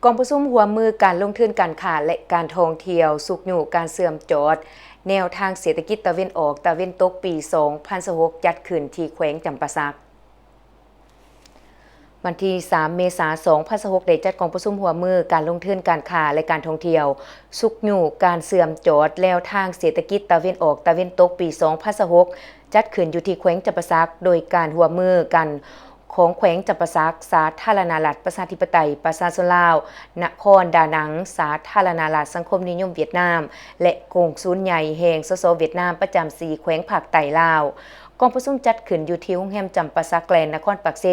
ກອງປະຊຸມຮ່ວມມືການລົງທຶນການຄ້າ ແລະ ການທ່ອງທ່ຽວ ຊຸກຍູ້ການເຊື່ອມຈອດແນວທາງເສດຖະກິດຕາເວັນອອກຕາເວັນຕົກປີສອງພັນຊາວຫົກ ຈັດຂຶ້ນທີ່ແຂວງຈຳປາສັກ. ວັນທີສາມເມສາສອງພັນຊາວຫົກ ໄດ້ຈັດກອງປະຊຸມຮ່ວມມືການລົງທຶນການຄ້າ ແລະ ການທ່ອງທ່ຽວ ຊຸກຍູ້ການເຊື່ອມຈອດແນວທາງເສດຖະກິດຕາເວັນອອກຕາເວັນຕົກປີສອງພັນຊາວຫົກ ຈັດຂຶ້ນຢູ່ທີ່ແຂວງຈຳປາສັກ ໂດຍການຮ່ວມມືກັນ ຂອງແຂວງຈຳປາສັກ, ສາທາລະນະລັດ ປະຊາທິປະໄຕ ປະຊາຊົນລາວ, ນະຄອນດານັງ, ສາທາລະນະລັດສັງຄົມນິຍົມຫວຽດນາມ ແລະ ກົງສຸນໃຫຍ່ແຫ່ງ ສສ ຫວຽດນາມ ປະຈຳສີ່ແຂວງພາກໃຕ້ລາວ. ກອງປະຊຸມຈັດຂຶ້ນຢູ່ທີ່ໂຮງແຮມຈຳປາສັກແລນ ນະຄອນປາກເຊ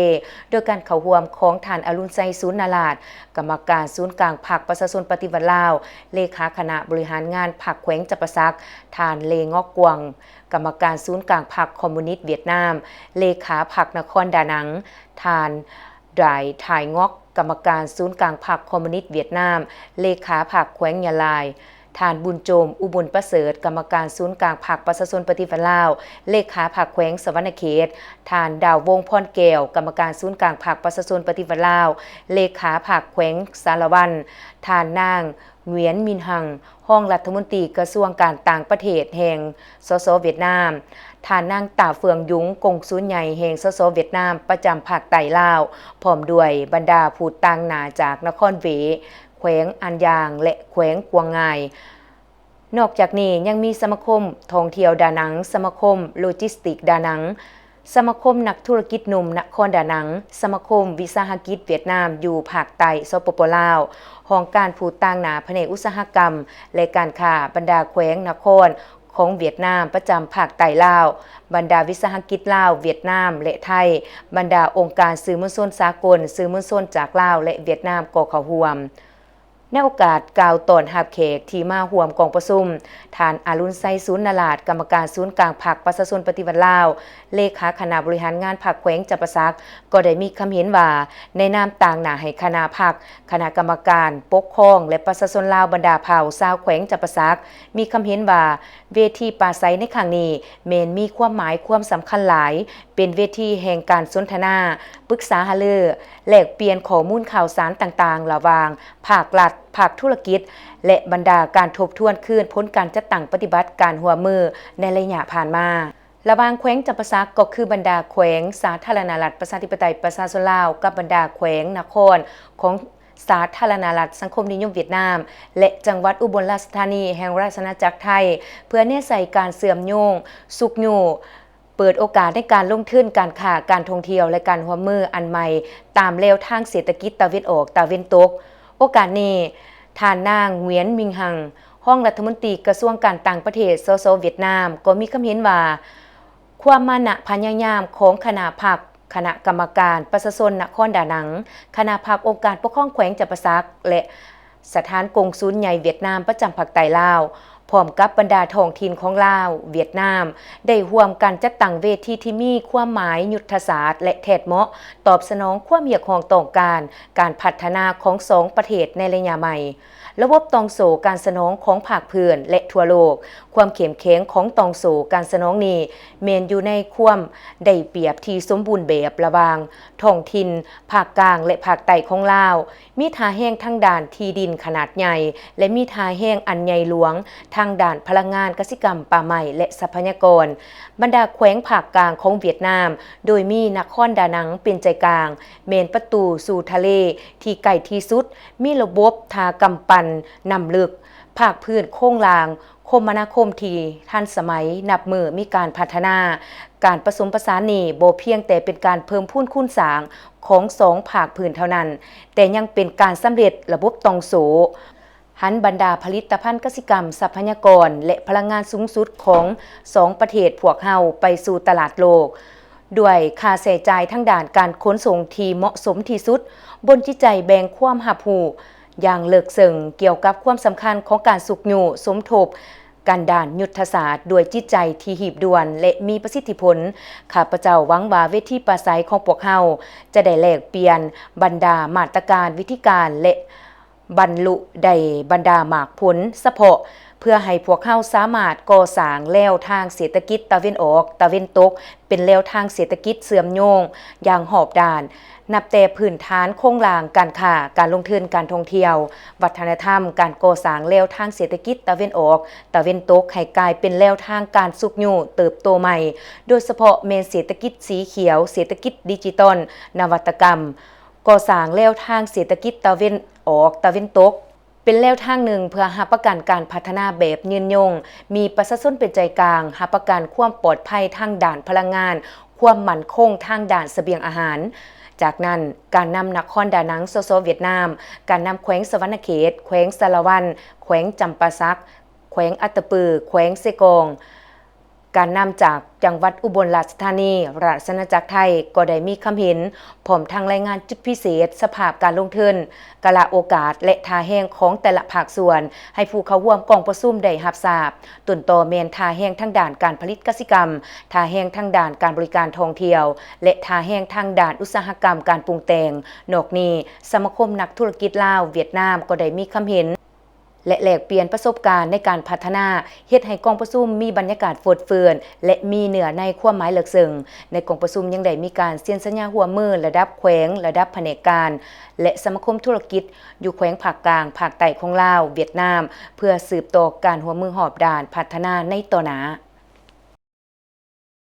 ໂດຍການເຂົ້າຮ່ວມຂອງທ່ານ ອະລຸນໄຊ ສູນນາລາດ ກຳມະການສູນກາງພັກປະຊາຊົນປະຕິວັດລາວ, ເລຂາຄະນະບໍລິຫານງານພັກແຂວງຈຳປາສັກ, ທ່ານ ເລງອກກວາງ ກຳມະການສູນກາງພັກຄອມມູນິດຫວຽດນາມ, ເລຂາພັກນະຄອນດານັງ, ທ່ານ ດາຍ ທາຍງອກ ກຳມະການສູນກາງພັກຄອມມູນິດຫວຽດນາມ, ເລຂາພັກແຂວງຍະລາ, ທ່ານ ບຸນໂຈມ ອຸບົນປະເສີດ ກຳມະການສູນກາງພັກປະຊາຊົນປະຕິວັດລາວ, ເລຂາພັກແຂວງສະຫວັນນະເຂດ, ທ່ານ ດາວວົງ ພອນແກ້ວ ກຳມະການສູນກາງພັກປະຊາຊົນປະຕິວັດລາວ, ເລຂາພັກແຂວງສາລະວັນ, ທ່ານ ນາງ ຫງວຽນ ມິນຮັງ ຮອງລັດຖະມົນຕີກະຊວງການຕ່າງປະເທດແຫ່ງ ສສ ຫວຽດນາມ, ທ່ານນາງ ຕາເຟືອງ ຍຸງ ກົງສຸນໃຫຍ່ແຫ່ງ ສສ ຫວຽດນາມ ປະຈຳພາກໃຕ້ລາວ, ພ້ອມດ້ວຍບັນດາຜູ້ຕາງໜ້າຈາກນະຄອນເຫວ, ແຂວງອານຢາງ ແລະ ແຂວງກວາງງາຍ. ນອກຈາກນີ້ຍັງມີສະມາຄົມທ່ອງທ່ຽວດານັງ, ສະມາຄົມໂລຈິສຕິກດານັງ, ສະມາຄົມນັກທຸລະກິດໜຸ່ມນະຄອນດານັງ, ສະມາຄົມວິສາຫະກິດຫວຽດນາມຢູ່ພາກໃຕ້ ສປປ ລາວ, ຫ້ອງການຜູ້ຕາງໜ້າພະແນກອຸດສາຫະກຳ ແລະ ການຄ້າບັນດາແຂວງນະຄອນຂອງຫວຽດນາມປະຈຳພາກໃຕ້ລາວ, ບັນດາວິສາຫະກິດລາວ, ຫວຽດນາມ ແລະ ໄທ, ບັນດາອົງການສື່ມວນຊົນສາກົນ, ສື່ມວນຊົນຈາກລາວ ແລະ ຫວຽດນາມກໍເຂົ້າຮ່ວມ. ໃນໂອກາດກ່າວຕ້ອນຮັບແຂກທີ່ມາຮ່ວມກອງປະຊຸມ, ທ່ານ ອາລຸນໄຊ ສູນນາລາດ ກຳມະການສູນກາງພັກປະຊາຊົນປະຕິວັດລາວ, ເລຂາຄະນະບໍລິຫານງານພັກແຂວງຈຳປາສັກ ກໍໄດ້ມີຄຳເຫັນວ່າ, ໃນນາມຕາງໜ້າໃຫ້ຄະນະພັກ, ຄະນະກຳມະການປົກຄອງ ແລະ ປະຊາຊົນລາວບັນດາເຜົ່າຊາວແຂວງຈຳປາສັກ ມີຄຳເຫັນວ່າ ເວທີປາໄສໃນຄັ້ງນີ້ແມ່ນມີຄວາມໝາຍຄວາມສຳຄັນຫຼາຍ, ເປັນເວທີແຫ່ງການສົນທະນາ, ປຶກສາຫາລື, ແລກປ່ຽນຂໍ້ມູນຂ່າວສານຕ່າງໆ ລະຫວ່າງພາກລັດ, ພາກທຸລະກິດ ແລະ ບັນດາການທົບທວນຄືນຜົນການຈັດຕັ້ງປະຕິບັດການຮ່ວມມືໃນໄລຍະຜ່ານມາ ລະຫວ່າງແຂວງຈຳປາສັກ ກໍຄືບັນດາແຂວງສາທາລະນະລັດປະຊາທິປະໄຕປະຊາຊົນລາວ ກັບບັນດາແຂວງນະຄອນຂອງສາທາລະນະລັດສັງຄົມນິຍົມຫວຽດນາມ ແລະ ຈັງຫວັດອຸບົນລາຊະທານີແຫ່ງລາຊະອານາຈັກໄທ ເພື່ອແນໃສ່ການເຊື່ອມໂຍງ, ຊຸກຍູ້, ເປີດໂອກາດໃນການລົງທຶນ, ການຄ້າ, ການທ່ອງທ່ຽວ ແລະ ການຮ່ວມມືອັນໃໝ່ຕາມແລວທາງເສດຖະກິດຕາເວັນອອກຕາເວັນຕົກ. ໂອກາດນີ້, ທ່ານນາງ ຫງວຽນ ມິງຮັງ ຮອງລັດຖະມົນຕີກະຊວງການຕ່າງປະເທດ ສສ ຫວຽດນາມ ກໍມີຄຳເຫັນວ່າ ຄວາມມານະພະຍາຍາມຂອງຄະນະພັກ, ຄະນະກຳມະການປະຊາຊົນນະຄອນດານັງ, ຄະນະພັກອົງການປົກຄອງແຂວງຈຳປາສັກ ແລະ ສະຖານກົງສຸນໃຫຍ່ຫວຽດນາມປະຈຳພາກໃຕ້ລາວ, ພ້ອມກັບບັນດາທ້ອງຖິ່ນຂອງລາວ, ຫວຽດນາມ ໄດ້ຮ່ວມກັນຈັດຕັ້ງເວທີທີ່ມີຄວາມໝາຍຍຸດທະສາດ ແລະ ແທດເໝາະຕອບສະໜອງຄວາມຮຽກຮ້ອງຕ້ອງການການພັດທະນາຂອງສອງປະເທດໃນໄລຍະໃໝ່. ລະບົບຕ່ອງໂສ້ການສະໜອງຂອງພາກພື້ນ ແລະ ທົ່ວໂລກ, ຄວາມເຂັ້ມແຂງຂອງຕ່ອງໂສ້ການສະໜອງນີ້ ແມ່ນຢູ່ໃນຄວາມໄດ້ປຽບທີ່ສົມບູນແບບລະຫວ່າງທ້ອງຖິ່ນພາກກາງ ແລະ ພາກໃຕ້ຂອງລາວ, ມີທ່າແຮງທາງດ້ານທີ່ດິນຂະໜາດໃຫຍ່ ແລະ ມີທ່າແຮງອັນໃຫຍ່ຫຼວງທາງດ້ານພະລັງງານ, ກະສິກຳ, ປ່າໄມ້ ແລະ ຊັບພະຍາກອນ. ບັນດາແຂວງພາກກາງຂອງຫວຽດນາມ, ໂດຍມີນະຄອນດານັງເປັນໃຈກາງ, ແມ່ນປະຕູສູ່ທະເລທີ່ໃກ້ທີ່ສຸດ, ມີລະບົບທ່າກຳປັ່ນນ້ຳເລິກ, ພາກພື້ນໂຄງລ່າງຄົມມະນາຄົມທີ່ທັນສະໄໝ, ນັບມື້ມີການພັດທະນາ. ການປະສົມປະສານນີ້ບໍ່ພຽງແຕ່ເປັນການເພີ່ມພູນຄູນສ້າງຂອງສອງພາກພື້ນເທົ່ານັ້ນ, ແຕ່ຍັງເປັນການສຳເລັດລະບົບຕ່ອງໂສ້, ຫັນບັນດາຜະລິດຕະພັນກະສິກຳ, ຊັບພະຍາກອນ ແລະ ພະລັງງານສູງສຸດຂອງສອງປະເທດພວກເຮົາໄປສູ່ຕະຫຼາດໂລກ, ດ້ວຍຄ່າໃຊ້ຈ່າຍທາງດ້ານການຂົນສົ່ງທີ່ເໝາະສົມທີ່ສຸດ, ບົນຈິດໃຈແບ່ງຄວາມຮັບຮູ້ຢ່າງເລິກເຊິ່ງກ່ຽວກັບຄວາມສຳຄັນຂອງການຊຸກຍູ້ສົມທົບກັນດ້ານຍຸດທະສາດດ້ວຍຈິດໃຈທີ່ຮີບດ່ວນ ແລະ ມີປະສິດທິຜົນ. ຂ້າພະເຈົ້າຫວັງວ່າເວທີປາໄສຂອງພວກເຮົາຈະໄດ້ແລກປ່ຽນບັນດາມາດຕະການ, ວິທີການ ແລະ ບັນລຸໄດ້ບັນດາໝາກຜົນສະເພາະ ເພື່ອໃຫ້ພວກເຮົາສາມາດກໍ່ສ້າງແລວທາງເສດຖະກິດຕາເວັນອອກ, ຕາເວັນຕົກ ເປັນແລວທາງເສດຖະກິດເຊື່ອມໂຍງຢ່າງຮອບດ້ານ, ນັບແຕ່ພື້ນຖານໂຄງລ່າງການຄ້າ, ການລົງທຶນ, ການທ່ອງທ່ຽວ, ວັດທະນະທຳ, ການກໍ່ສ້າງແລວທາງເສດຖະກິດຕາເວັນອອກ, ຕາເວັນຕົກ ໃຫ້ກາຍເປັນແລວທາງການຊຸກຍູ້ເຕີບໂຕໃໝ່, ໂດຍສະເພາະແມ່ນເສດຖະກິດສີຂຽວ, ເສດຖະກິດດິຈິຕອນ, ນະວັດຕະກຳ, ກໍ່ສ້າງແລວທາງເສດຖະກິດຕາເວັນອອກ, ຕາເວັນຕົກ ເປັນແລວທາງໜຶ່ງເພື່ອຮັບປະກັນການພັດທະນາແບບຍືນຍົງ, ມີປະຊາຊົນເປັນໃຈກາງ, ຮັບປະກັນຄວາມປອດໄພທາງດ້ານພະລັງງານ, ຄວາມໝັ້ນຄົງທາງດ້ານສະບຽງອາຫານ. ຈາກນັ້ນ, ການນຳນະຄອນດານັງ ສສ ຫວຽດນາມ, ການນຳແຂວງສະຫວັນນະເຂດ, ແຂວງສາລະວັນ, ແຂວງຈຳປາສັກ, ແຂວງອັດຕະປື, ແຂວງເຊກອງ, ການນຳຈາກຈັງຫວັດອຸບົນລາຊະທານີ, ລາຊະອານາຈັກໄທ ກໍໄດ້ມີຄຳເຫັນ, ພ້ອມທັງລາຍງານຈຸດພິເສດ, ສະພາບການລົງທຶນ, ກາລະໂອກາດ ແລະ ທ່າແຮງຂອງແຕ່ລະພາກສ່ວນ ໃຫ້ຜູ້ເຂົ້າຮ່ວມກອງປະຊຸມໄດ້ຮັບຊາບ. ຕົ້ນຕໍແມ່ນທ່າແຮງທາງດ້ານການຜະລິດກະສິກຳ, ທ່າແຮງທາງດ້ານການບໍລິການທ່ອງທ່ຽວ ແລະ ທ່າແຮງທາງດ້ານອຸດສາຫະກຳການປຸງແຕ່ງ. ນອກນີ້, ສະມາຄົມນັກທຸລະກິດລາວ-ຫວຽດນາມ ກໍໄດ້ມີຄຳເຫັນ ແລະ ແລກປ່ຽນປະສົບການໃນການພັດທະນາ, ເຮັດໃຫ້ກອງປະຊຸມມີບັນຍາກາດຟົດເຟືອນ ແລະ ມີເນື້ອໃນຄວາມໝາຍເລິກເຊິ່ງ. ໃນກອງປະຊຸມຍັງໄດ້ມີການເຊັນສັນຍາຮ່ວມມືລະດັບແຂວງ, ລະດັບພະແນກການ ແລະ ສະມາຄົມທຸລະກິດຢູ່ແຂວງພາກກາງ, ພາກໃຕ້ຂອງລາວ, ຫວຽດນາມ ເພື່ອສືບຕໍ່ການຮ່ວມມືຮອບດ້ານພັດທະນາໃນຕໍ່ໜ້າ.